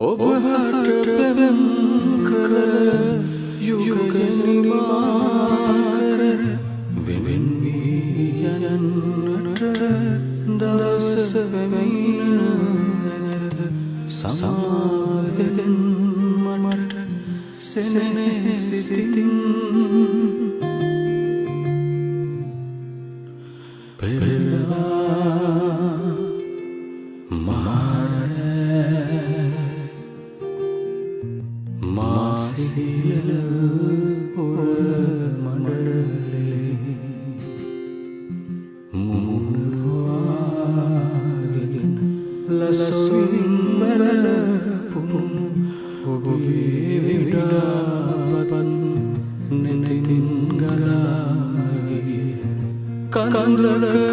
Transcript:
ඔබ හට පෙම් කළ යුග නිමා කර වෙන් වී යන්නට දවස පැමිණ ඇත. සමාව දෙන්න මට සෙනෙහසිතින්. පෙරදා මහරෑ මා සියල උර මඩලේ මුහුණ හොයාගෙන ලසොවින් වැළපුණු ඔබේ විඩාපත් නෙතින් ගලා ගිය කඳුලක